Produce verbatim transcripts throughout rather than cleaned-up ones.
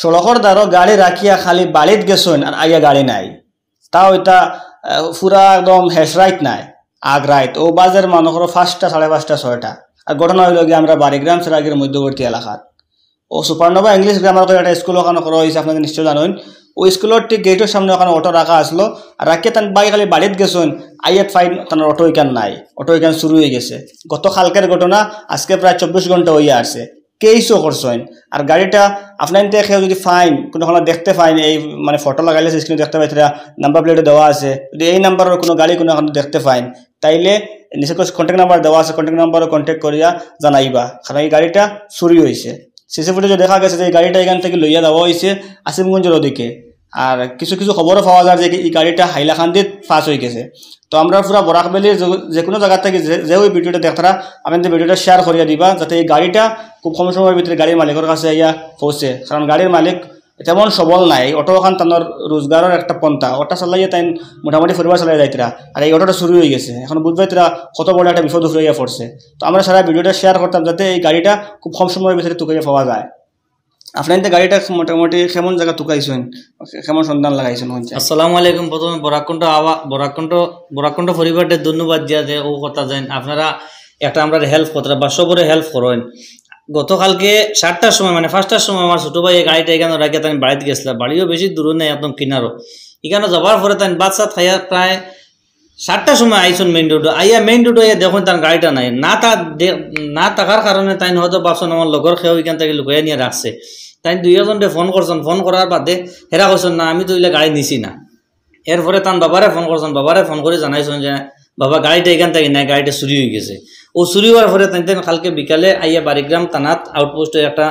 সড়কর দ্বারো গাড়ি রাখিয়া খালি বাড়িত গেছইন আর আইয়া গাড়ি নাই। তা ওইটা, আহ, পুরা একদম হেশ রাইত নাই, আগ রাইত। ও বাজের মনো করো পাঁচটা, সাড়ে পাঁচটা, ছয়টা। আর ঘটনা হইল গিয়া আমরা বাড়িগ্রাম সেরাগির মধ্যবর্তী এলাকাত। ও সুপারনোভা ইংলিশ গ্রামার করে একটা স্কুল ওখানো করা হয়েছে, আপনারা নিশ্চয় জানেন। ওই স্কুলর ঠিক গেটর সামনে ওখানো অটো রাখা আসলো, আর রাখিয়া তান বাই খালি বাড়িত গেছইন, আইয়াত ফাইন তান অটো ইখান নাই, অটো ইখান চুরি হয়ে গেছে। গত কালকের ঘটনা, আজকে প্রায় চব্বিশ ঘন্টা হইয়া আসছে, কেসও করছইন। আর গাড়িটা আপনার নিতে কেউ যদি ফাইন কোনো কোনো দেখতে পাইন, এই মানে ফটো লাগাইলে স্ক্রিনে দেখতে পাইতরা, নাম্বার প্লেটে দেওয়া আছে, যদি এই নাম্বারের কোনো গাড়ি কোনো এখন দেখতে পাইন, তাইলে নিচে কন্ট্যাক্ট নাম্বার দেওয়া আছে, কন্ট্যাক্ট নাম্বারও কন্ট্যাক্ট করিয়া জানাইবা, কারণ এই গাড়িটা চুরি হয়েছে। সিসি ফুটেজে দেখা গেছে যে এই গাড়িটা এখান থেকে লইয়া যাওয়া হয়েছে আসিমগঞ্জের ওদিকে। আর কিছু কিছু খবরও পাওয়া যায় যে এই গাড়িটা হাইলাকান্দিত ফাঁস হয়ে গেছে। তো আমরা পুরা বরাক ভ্যালির যে, যে কোনো জায়গা থেকে যে, যে ওই ভিডিওটা দেখতারা, আপনি ভিডিওটা শেয়ার করিয়া দিবা, যাতে এই গাড়িটা খুব কম সময়ের ভিতরে গাড়ির মালিকের কাছে আইয়া পৌঁছে, কারণ গাড়ির মালিক তেমন সবল নাই। এই অটো ওখান তানোর রোজগারের একটা পন্থা, অটো চালাইয়া তাই মোটামুটি পরিবার চালাই যাইতরা, আর এই অটোটা চুরি হয়ে গেছে। এখন বুঝবাইতরা কত বড় একটা বিপদ উপরে আইয়া পড়ছে। তো আমরা সারা ভিডিওটা শেয়ার করতাম, যাতে এই গাড়িটা খুব কম সময়ের ভিতরে তুকাইয়া পাওয়া যায়। আপনার তো গাড়িটা মোটামুটি কেমন জায়গা তুকাইছেন, কেমন সন্ধান লাগাইছেন? আসসালামু আলাইকুম। প্রথমে বরাকণ্ঠ আওয়া বরাকণ্ঠ বরাকণ্ঠ পরিবারকে ধন্যবাদ দিয়া যে ও কথা যেন আপনারা একটা আমরা হেল্প করতে বা সবরে হেল্প করেন। গতকালকে সাতটার সময়, মানে পাঁচটার সময় আমার ছোট ভাই গাড়িটা এখানে রাখিয়া তাই বাড়িতে গেছিলাম। বাড়িও বেশি দূরে নেই, একদম কিনারো। এখানে যাওয়ার পরে তাই ভাত সাত খাইয়া প্রায় সাতটার সময় আইছন মেইন রোডে, আইয়া মেইন রোডে আইয়া দেখুন তার গাড়িটা নাই। না তা দে-, না থাকার কারণে তাই হয়তো ভাবছেন আমার লগর কেউ এখান থেকে লুকাইয়া নিয়ে রাখছে। তাই দুই একজনকে ফোন করছেন, ফোন করার বাদে হেরা কইছেন, "না, আমি তো ইলা গাড়ি নিছি না।" এরপরে তান বাবারে ফোন করছেন, বাবারে ফোন করে জানাইছেন যে, "বাবা, গাড়িটা এখান থেকে নাই, গাড়িটা চুরি হয়ে গেছে।" ও চুরি হওয়ার পরে তাই তাই কালকে বিকালে আইয়া বাড়িগ্রাম থানাত আউটপোস্টে একটা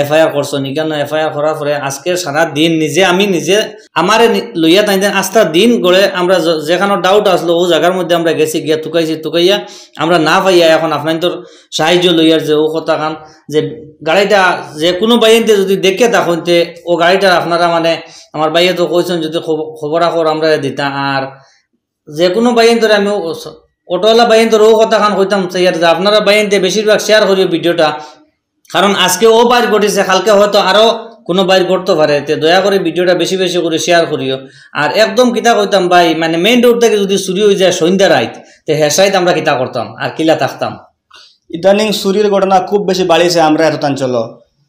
এফআইআর করছেন। এখানে এফআইআর করার পরে আজকে সারা দিন নিজে আমি নিজে আমারে নি-, লইয়া তাই তাই আস্তা দিন গড়ে আমরা যে-, যেখানে ডাউট আসলো ও জায়গার মধ্যে আমরা গেছি, গিয়া তুকাইছি, তুকাইয়া আমরা না পাইয়া এখন আপনার তোর সাহায্য লইয়ার যে ও কথা খান যে গাড়িটা যে কোনো বাইনতে যদি দেখে তখন তে ও গাড়িটা আপনারা মানে আমার ভাইয়ে তো কইছেন যদি খব-, খবর আখবর আমরা দিতা। আর যে কোনো বাইন ধরে আমি ও-, অটোওয়ালা বাইন ধরে ও কথা খান কইতাম চাই আর যে আপনারা বাইনতে বেশিরভাগ শেয়ার করিও ভিডিওটা, কারণ আজকে ও বাইর ঘটেছে, কালকে হয়তো আরো কোনো বাইর ঘটতে পারে। তে দয়া করে ভিডিওটা বেশি বেশি করে শেয়ার করিও। আর একদম কিতা কইতাম ভাই, মানে মেইন রোড থেকে যদি চুরি হয়ে যায় সন্ধ্যা রাইত, তে হেসাইত আমরা কিতা করতাম আর কিলা থাকতাম? ইদানিং চুরির ঘটনা খুব বেশি বাড়িছে আমরা এত অঞ্চল।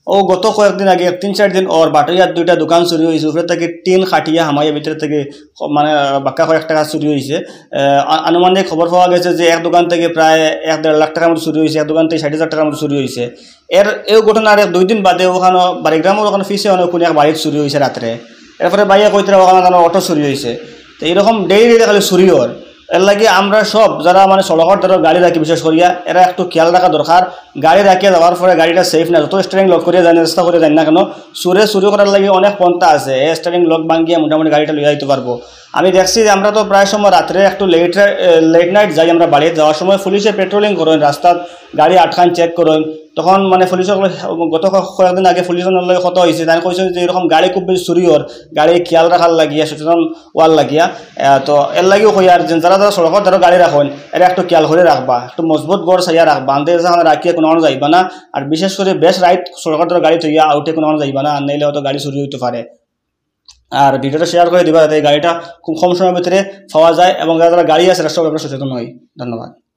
ও গত কয়েকদিন আগে, এক তিন চার দিন ওর বাটুইয়ার দুইটা দোকান চুরি হয়েছে, উপরে থেকে টিন কাটিয়া হামাইয়া ভিতরে থেকে ক-, মানে বাক্কা কয়েক টাকা চুরি হয়েছে। আহ, আ-, আনুমানিক খবর পাওয়া গেছে যে এক দোকান থেকে প্রায় এক দেড় লাখ টাকার মতো চুরি হয়েছে, এক দোকান থেকে ষাট হাজার টাকার মতো চুরি হয়েছে। এর এই ঘটনার এক দুই দিন বাদে ওখানে বাড়িগ্রামের ওখানে পিছে অনেক কোনো এক বাড়ির চুরি হয়েছে রাত্রে। এরপরে বাইয়া কইতরা ওখানে তার অটো চুরি হয়েছে। তো এইরকম ডেইলি খালি চুরি ওর। এর লাগি আমরা সব যারা মানে সড়কর ধারো গাড়ি রাখি বিশেষ করিয়া এরা একটু খেয়াল রাখা দরকার। গাড়ি রাখিয়া যাওয়ার পরে গাড়িটা সেফ না, যত স্টিয়ারিং লক করিয়া যাই না, চেষ্টা করিয়া যাই না কেন, চুরে চুরি করার লাগি অনেক পন্থা আছে। এ স্টিয়ারিং লক ভাঙ্গিয়া মোটামুটি গাড়িটা লইয়া যাইতে পারবো। আমি দেখছি যে আমরা তো প্রায় সময় রাত্রে একটু লেট লেট নাইট যাই আমরা বাড়িত, যাওয়ার সময় পুলিশে পেট্রোলিং করেন, রাস্তাত গাড়ি আটকান চেক করেন। তখন মানে পুলিশ সকলে গত ক-, কয়েকদিন আগে পুলিশ ওনার লগে কথা হয়েছে, তাই কইছেন যে এরকম গাড়ি খুব বেশি চুরি ওর, গাড়ি খেয়াল রাখার লাগিয়া, সচেতন ওয়ার লাগিয়া। আহ, তো এর লাগিও কই আর যে যারা যারা সড়কর ধারো গাড়ি রাখেন, এরা একটু খেয়াল করে রাখবা, একটু মজবুত ঘর চাইয়া রাখবা, আনতে যেখানে রাখিয়া কোনো কারণে যাইবা না। আর বিশেষ করে বেশ রাইত সড়কর ধারো গাড়ি থইয়া আউটে কোনো কারণে যাইবা না, আর নাইলে হয়তো গাড়ি চুরি হইতে পারে। আর ভিডিওটা শেয়ার করে দিবা যাতে এই গাড়িটা খুব কম সময়ের ভিতরে পাওয়া যায় এবং যারা যারা গাড়ি আছে তারা সব আমরা সচেতন হই। ধন্যবাদ।